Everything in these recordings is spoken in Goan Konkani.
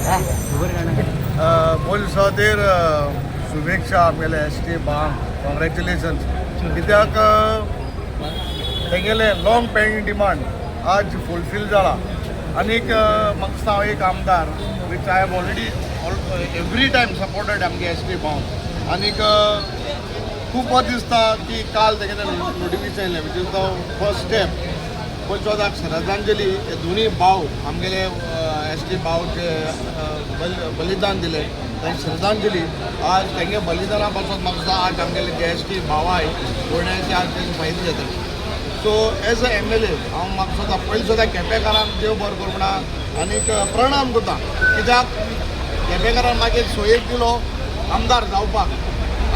पयलीं खातीर शुभेच्छा आमगेले एस टी भावांक, कॉंग्रॅच्युलेशन्स, कित्याक तेंगेले लाँग पेंडींग डिमांड आज फुलफील जाला. आनीक म्हाका दिसता हांव एक आमदार which I have already every time supported आमगे एस टी भावांक. आनीक खूब बरें दिसता की काल तेगेलें नोटिफिकेशन येयलें, which is the first step. पयलीं स्वताक श्रद्धांजली हे दोनूय भाव, आमगेले एस टी भाव जे बलिदान दिलें तांकां श्रद्धांजली. आज तेंगे बलिदाना पासून म्हाका दिसता आज आमगेले जे एस टी भावाय गोंयचे आज तेजे फायदे जाता. So as a MLA हांव म्हाका सुद्दां पयलीं सुद्दां केपेकारांक देव बरो करूं म्हणा आनीक प्रणाम करता, कित्याक केपेकारान मागीर सोयीक दिलो आमदार जावपाक.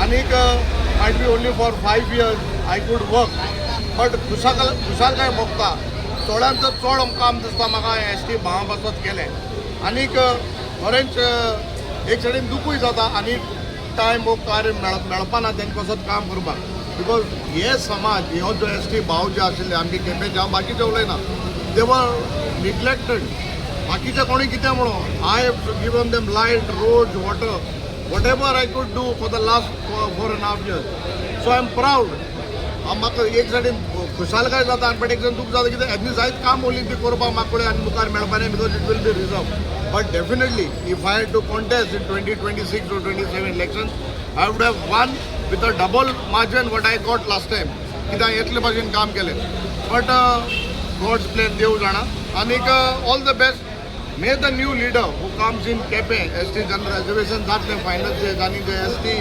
आनीक might be only for 5 years I could work, but खुशालकाय भोगता. चडांत चड काम दिसता म्हाका एस टी भावां पासत केलें. आनीक खरेंच एक सायडीन दुखूय जाता आनी टायम वो कार्य मेळपाना तेंका पासत काम करपाक, because हे समाज, हो जो एस टी भाव जे आशिल्ले आमगे केपेंचे, हांव बाकीचे उलयना, they were neglected. बाकीचे कोणी कितें म्हणून, I have given them light, road, water, whatever I could do for the last 4.5 years. So I am proud. हांव म्हाका एक सायडीन खुशालकाय जाता, बट एक सायडीन दूख जाता, कित्याक हेज्या जायत काम उरलीं ती करपाक म्हाका कडेन आनी मुखार मेळपा न्ही, because it will be reserve. But definitely, if I had to contest in 2026 or 27 election, I would have won with a double margin what I got last time, कित्याक इतले भाशेन काम केलें. बट गॉड्स प्लॅन देव जाणा. आनीक all the best. May the new leader who comes in Quepem, ST general reservation जातलें फायनल आनी जे एस टी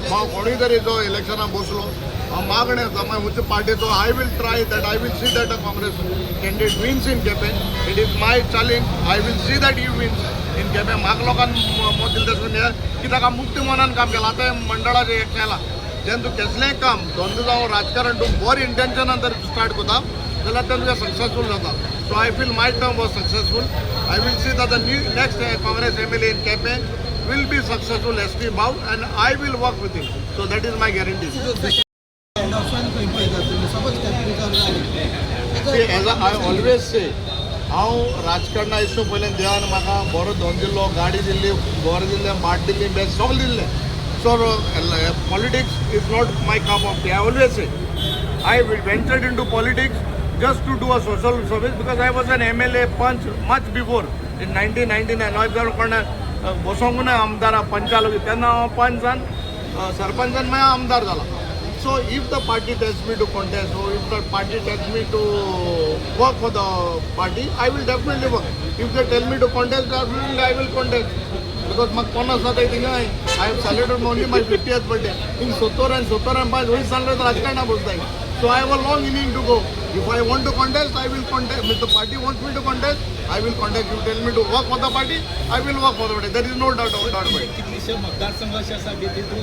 भाव कोणूय तरी जो इलेक्शनाक बसलो, हांव मागणें आसा मागीर खंयचे पार्टीचो, I will try that, I will see that a Congress candidate wins in Quepem. It is my challenge. I will see that he wins in Quepem. म्हाका लोकांक मत दिलें तशें करून, कित्याक हांव मुक्त मनान काम केलां. आतां हें मंडळाचें एक केलां, जेन्ना तूं कसलेंय काम, धंदो जावं राजकारण, तूं बरें इंटेन्शनान जर स्टार्ट करता जाल्यार तें तुजें सक्सेसफूल जाता. So I feel my term was successful. I will see that the new next Congress MLA in Quepem will be successful ST भाव and I will work with him. So that is my guarantee. Endorsement खंय पळयता तुमी, सपोज केपेंकार जालें? See, as I always say, हांव राजकारणा हिशोब पयल्यान देवान म्हाका बरो धन दिल्लो, गाडी दिल्ली, घर दिल्लें, भाट दिल्ली, बेस्ट सगळें दिल्लें. So politics is not my cup of tea. I always say I ventured into politics just to do a social service, because I was an MLA, panch much before in 1999. हांव कोण बसोंक ना आमदार पंचा लोक, तेन्ना हांव पंचान सरपंचान मागीर आमदार जाला. So if the party tells me to contest or if the party tells me to work for the party, I will definitely work. If they tell me to contest, definitely I will contest. Because म्हाका कोण आसा ते थिंगा, I have celebrate only my 50th birthday. हिंग 70 आनी 70 आनी पांच वयर सांगले तर राजकारणां बसताय. So I have a long inning to go. If I want to contest, I will contest. If the party wants me to contest, I will contest. You tell me to work for the party, I will work for the party. There is no doubt about it. कितलेशे मतदारसंघ अशे आसा की तितून